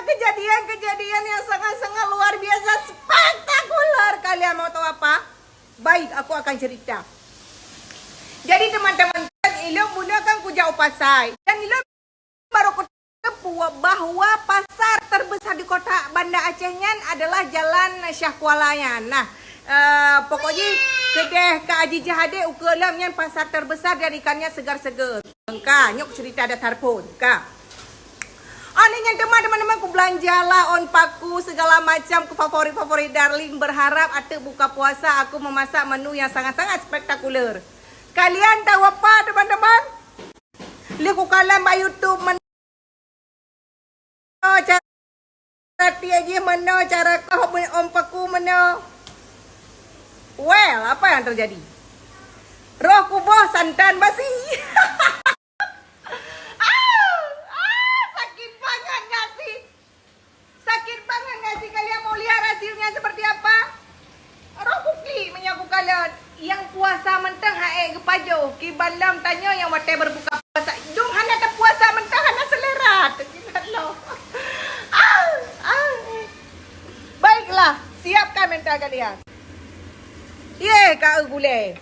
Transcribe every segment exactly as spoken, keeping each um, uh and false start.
Kejadian-kejadian yang sangat-sangat luar biasa spektakuler. Kalian mau tahu apa? Baik, aku akan cerita. Jadi teman-teman, ilôn bunoe kan kujak u pasai. Dan ilôn baru kuteupeue bahwa pasar terbesar di kota Banda Aceh nyan adalah Jalan Syah Kuala nyan. Nah, eh, pokok jih keudeh Kak Ajijah Adek ukeue lom nyan pasar terbesar dan ikannya segar-segar. Ka, nyoe cerita dasar phon. Ka. Oh, lheueh nyan teuma teman-teman, ku belanja lah on paku segala macam, ku favorit-favorit darling, berharap ateueh buka puasa aku memasak menu yang sangat-sangat spektakuler. Kalian tahu apa, teman-teman? Lheueh ku kalon bak YouTube menu cara tiek jih, menu cara koh on paku menu. Well, apa yang terjadi? Roh kuboh santan basi. Ah, ah, sakit banget nggak sih? Sakit banget nggak sih? Kalian mau lihat hasilnya seperti apa? Roh kuklik meunyoe kukalon. Nyang puasa mantong hana geupajoh. Kiban lom tanyoe nyang watèe berbuka puasa. Dum hana tapuasa mantong hana selera. Kiban lom. Ah, ah. Baiklah, siapkan mental kalian. Ye, ka gulai.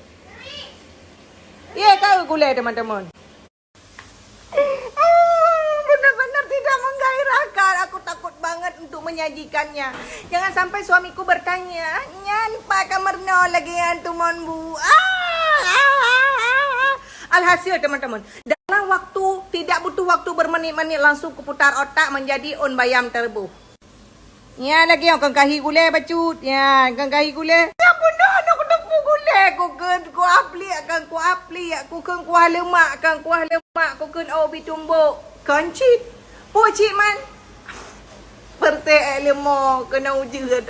Ye, ka gulai, teman-teman. Benar-benar tidak menggairahkan. Aku takut banget untuk menyajikannya. Jangan sampai suamiku bertanya, "Nyan pat ka meurunoe lagèe nyan teumon bu?" Ah, ah, ah, ah, ah. Alhasil, teman-teman, dalam waktu, tidak butuh waktu bermenit-menit, langsung kuputar otak menjadi on bayam teureuboh. Nyan lagèe nyoe, kon kahi gulai bacut. Nyan, kon kahi gulai. Nyan pun dah, dah kuteupeu gulai. Kukheun kuah pliek, kon kuah pliek. Kukheun kuah leumak, kon kuah leumak. Kukheun, oh, bi tumbok. Kon cit. Peue cit man? Peureuteh èk leumo, keunoe ujeuen.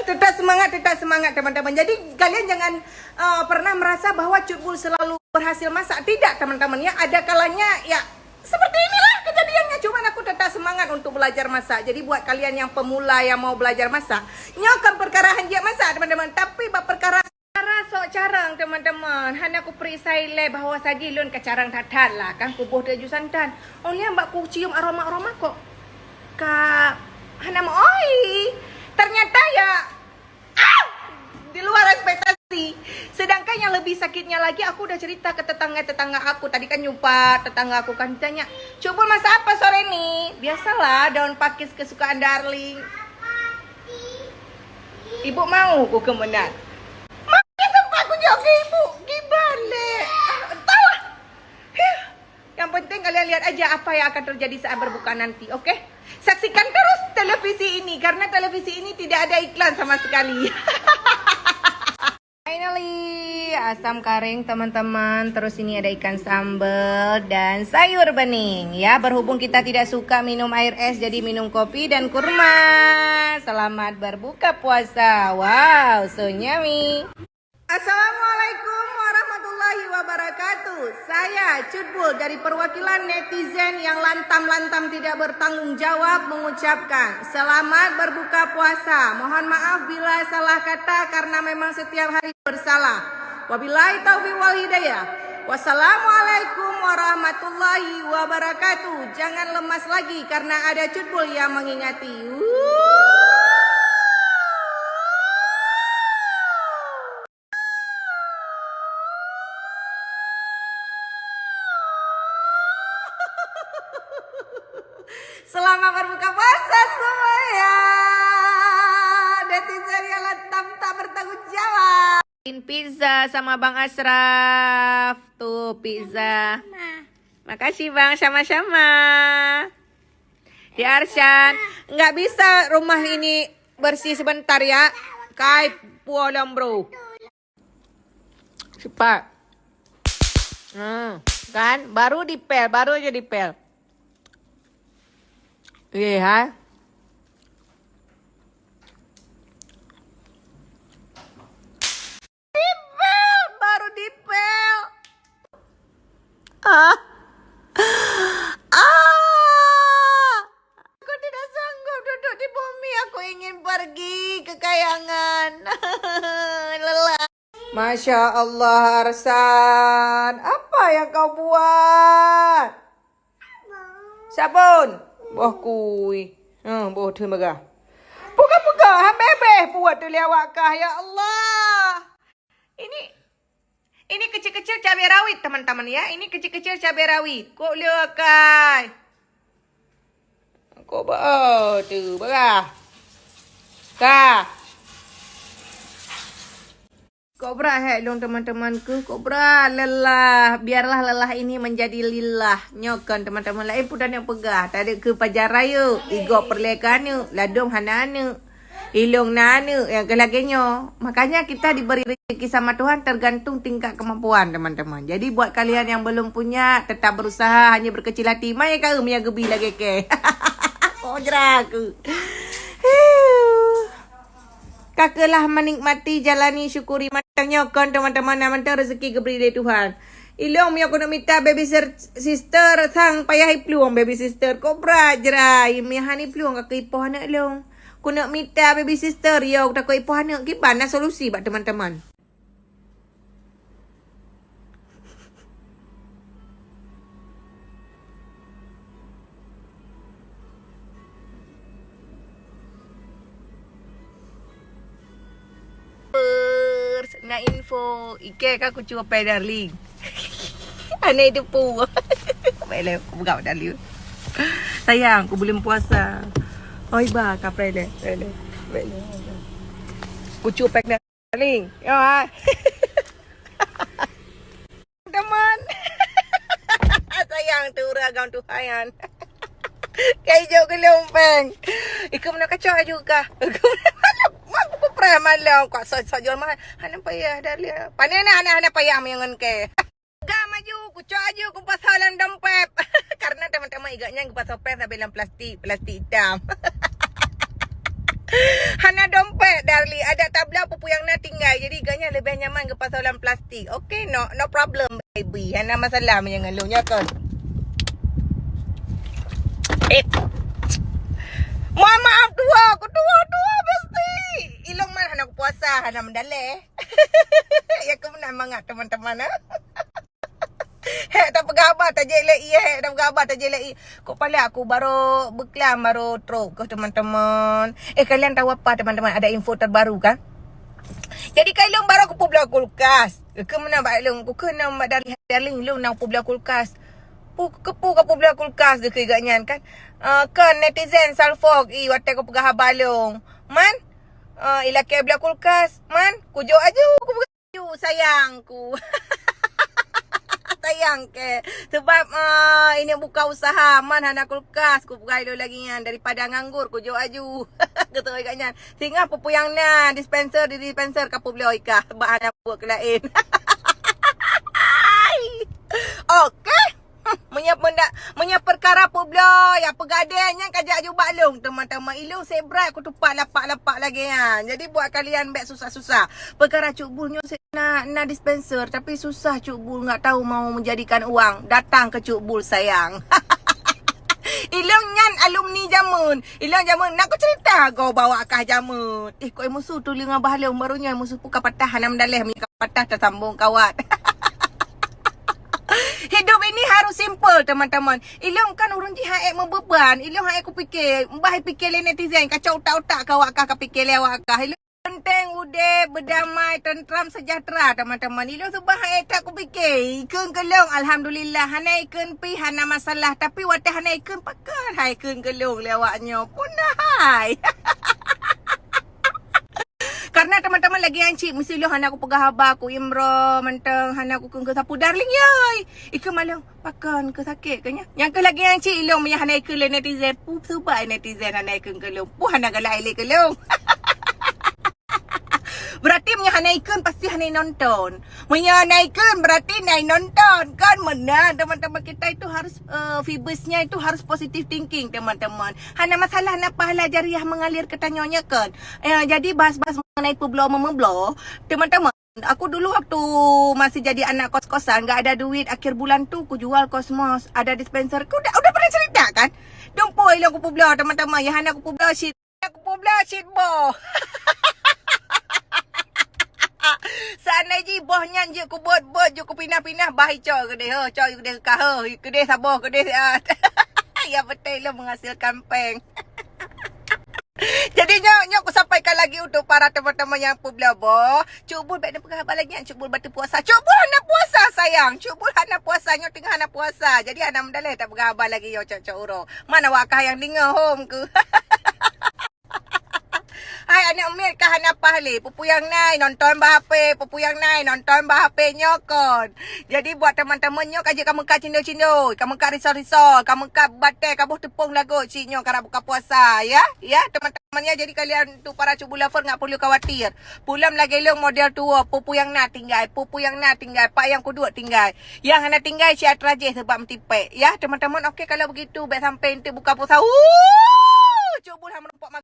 Tetap semangat, tetap semangat, teman-teman. Jadi, kalian jangan, uh, pernah merasa bahwa Cut Bul selalu berhasil masak. Tidak, teman-teman. Ya, ada kalanya, ya, seperti inilah kejadiannya, cuman aku tetap semangat untuk belajar masak. Jadi buat kalian yang pemula yang mau belajar masak, nyoe kon peukara hanjeuet masak, teman-teman. Tapi bak peukara, peukara sok carông, teman-teman, hana kupeuriksa ilèe bahwa saji lôn ka carông that-that lah, kan kuboh teuju santan. Oh, nyan bak kucium aroma-aroma kok ka hana meu-, oi, ternyata ya Ah! Di luar ekspektasi. Sedangkan yang lebih sakitnya lagi, aku udah cerita ke tetangga-tetangga aku. Tadi kan jumpa tetangga aku kan, ditanya, "Cut Bul masak apa sore ni?" "Biasalah, daun pakis kesukaan darling." "Ibu mau?" ku keumeunang. Makin sempat ku jawab ke ibu. Kiban lé. Ah, entahlah. Huh. Yang penting kalian lihat aja apa yang akan terjadi saat berbuka nanti, oke? Saksikan terus televisi ini, karena televisi ini tidak ada iklan sama sekali. Finally, asam karing, teman-teman. Terus ini ada ikan sambal dan sayur bening. Ya, berhubung kita tidak suka minum air es, jadi minum kopi dan kurma. Selamat berbuka puasa. Wow, so yummy. Assalamualaikum warahmatullahi wabarakatuh. Saya Cut Bul dari perwakilan netizen yang lantam-lantam tidak bertanggung jawab mengucapkan selamat berbuka puasa. Mohon maaf bila salah kata karena memang setiap hari bersalah. Wabillahi taufiq wal hidayah. Wassalamualaikum warahmatullahi wabarakatuh. Jangan lemas lagi karena ada Cut Bul yang mengingati. Wuh. Selamat berbuka puasa semuanya. Netizen yang lantam tak bertanggung jawab. Pizza sama Bang Asraf. Tuh, pizza. Sama-sama. Makasih, Bang. Sama-sama. Ya, Arsyan. Nggak bisa rumah ini bersih sebentar, ya. Kai puolong, bro. Cepat. Hmm, kan? Baru dipel, baru aja dipel. Iya, ha? Dipel, baru dipel. Ah. Ah. Aku tidak sanggup duduk di bumi. Aku ingin pergi ke kayangan. Lelah. Masya Allah, Arsan. Apa yang kau buat? Sabon. Boh kui. Hmm, boh thon bagah. Peugah-peugah, han beh-beh puet tu lé awak kah, ya Allah. Ini, ini kecil-kecil cabai rawit, teman-teman, ya. Ini kecil-kecil cabai rawit. Kok le akai. Kok ba, oh, tu, bagah. Ka. Kok brat hek lôn, teman-teman, keu kok brat lelah. Biarlah lelah ini menjadi lillah. Nyoe kon, teman-teman, laén peue taneuk peugah. Tadeuk keu pajar rayeuk, igob peureulée keu aneuk, ladôm hana aneuk. Ilông na aneuk nyang keu lagée nyoe. Makanya kita diberi rezeki sama Tuhan tergantung tingkat kemampuan, teman-teman. Jadi buat kalian yang belum punya, tetap berusaha, hanya berkecil hati. Mai ka mia geubi lagée kée. Kojra aku. Hiu. Kakeulah menikmati, jalani, syukuri. Mantong nyoe kon, teman-teman, na mantong rezeki geubri lé Tuhan. Ilông meunyoe keuneuk mita baby sir-, sister, sang payah iplueng baby sister. Kok brat jrai, meunyoe han iplueng ka keu ipoh aneuk lông. Keuneuk mita baby sister, yo, takot ipoh aneuk. Kiban na solusi bak teman-teman. Na info, ikei ka kucue pèng, darling. Aneh depu. Baiklah, aku peugah darling. Sayang, aku belum puasa. Oh, iba, ka pray deh. Pray deh. Baiklah. Kucue pèng, darling. Ya. Teman. Sayang tu ureueng agam Tuhan. Kai jok geulong pèng. Ikeu meunan kacok aju kah? Mak kupeuprai malam. Kuat sot-sot jual mahal. Hana payah dah lihat. Pane na hana, hana payah meunyoe ngon kèe. Gam aju, kucok aju, kupasang lam dompet. Karena teman-teman igak nyan geupasoe pèng sabe lam plastik, plastik itam. Hana dompet, darling. Adak tabloe peue-peue nyang na tinggai. Jadi, igak nyan leubeh nyaman geupasoe lam plastik. Oke, no, no problem, baby. Hana masalah meunyoe ngon lôn, ya kan? Eh. Mohon maaf, tuha. Aku tuha, tuha, besti. Ilong man hana kupuasa, hana mendaleh. Ya, aku meunan mangat, teman-teman, eh. Hek tapeugah haba tajak lé ie, hek tapeugah haba tajak lé ie. Kok palak aku baru beuklam, baru trok keuh, teman-teman. Eh, kalian tahu apa, teman-teman? Ada info terbaru, kan? Jadi, ka ilong baru kupeubloe kulkas. Keu meunan bak ilong, ku keu na bak darling, darling, ilong na kupeubloe kulkas. Pu, keu peue kapeubloe kulkas, geukheun gak nyan, kan? Ah, kan netizen salfok, i, watèe kupeugah haba ilong. Man? Ah, ilakèe bloe kulkas. Man? Kujok aju, kupeugah. Yu, sayangku. Sayang kèe. Sebab, ah, ini buka usaha, man hana kulkas, kupeugah lôn lagèe nyan, daripada nganggur, kujok aju. Kutôi gak nyan. Singoh peue-peue nyang na, dispenser, di dispenser, kapeubloe kah, bak hana buet keu laén. Oke. Meunyoe peunda-, meunyoe peukara peubloe, ya peugadeng nyan ka jak jubak lôn, teuma-teuma ilong sibra kutupat lapak-lapak lagèe nyan. Jadi buat kalian bèk susah-susah. Peukara Cuk Bul nyoe se-, na, na dispenser, tapi susah Cuk Bul, nggak tahu mau menjadikan uang. Datang ke Cuk Bul, sayang. Ilong nyan alumni jameun. Ilong jameun, nak kucerita goe bawa kah jameun. Eh, kok musu tu lé ngabah lôn, baru nyoe musu pun ka patah, hana mendaleh, meunyoe ka patah, tersambung kawat. Hidup ini harus simple, teman-teman. Ilong kan ureueng jih han ék meubeban, ilong han ék kupike, bah ipike lé netizen, kacau utak-utak keu awak kah, kapike lé awak kah. Ilong penting udép beudamai, teuntram, sejahtera, teman-teman. Ilong suba han ék that kupike. Ikheun keu lôn, alhamdulillah. Hana ikheun pih, hana masalah. Tapi watèe hana ikheun, pakon han ikheun keu lôn lé awak nyoe. Pun hai. Karena teman-teman lagèe nyan cit, meusiloh hana kupeugah haba, ku imroh mantong, hana kukheun keu sapeue, darling yoi. Ikheun malong, pakon keu sakét keu nyan. Nyang keu lagèe nyan cit ilong meunyo hana ikheun lé netizen, peue seubab netizen hana ikheun keu lôn. Peue hana galak ilée keu lôn. Berarti meunyo hana ikheun pasti hana inonton. Meunyo hana ikheun berarti na inonton. Kan meunan teman-teman kita itu harus, eh, vibes-nya itu harus positive thinking, teman-teman. Hana masalah na pahala jariah mengalir keu tanyoe nyoe kan. Eh, jadi bahas-bahas mengenai peubloe-meubloe, teman-teman, aku dulu waktu masih jadi anak kos-kosan, nggak ada duit, akhir bulan tu kujual kosmos, ada dispenser. Ku udah, udah pernah cerita kan? Dong poi lôn kupeubloe, teman-teman. Yang hana kupeubloe cit, kupeubloe cit boh. Seandai jih boh nyan jeuet kubot-bot, jeuet kupinah-pinah, bah icok keudeh, ho, cok keudeh kah, ho, keudeh saboh, keudeh, ah. Ya betul, ilmu menghasilkan peng. Jadi nyoe, nyoe kusampaikan lagi untuk para teman-teman nyang peubloe boh. Cuk Bul bèk neupeugah haba lagi nyan, Cuk Bul bateue puasa. Cuk Bul hana puasa sayang. Cuk Bul hana puasa, nyoe teungoh hana puasa. Jadi hana meudaleh tapeugah haba lagi nyoe cok-cok uroe. Man awak kah nyang deungoe hom keuh. Hai aneuk miet kah hana paih lé, peue-peue nyang na nonton bak H P, peue-peue nyang na nonton bak H P nyoe kon. Jadi buat teman-teman nyoe ka jeuet ka meukat cindoi-cindoi, ka meukat risol-risol, ka meukat batèe, ka boh teupông lagot cit nyoe karab buka puasa ya. Ya teman-teman ya, jadi kalian tu para Cuk Bul Lover nggak perlu khawatir. Pulam lagèe lôn model tuwoe, peue-peue nyang na tinggai, peue-peue nyang na tinggai, pat nyang kuduek tinggai. Nyang hana tinggai siat rajih sebab meutipèk. Ya teman-teman, oke kalau begitu bèk sampai eunteuk buka puasa. Wuh! Cuk Bul hana meureumpok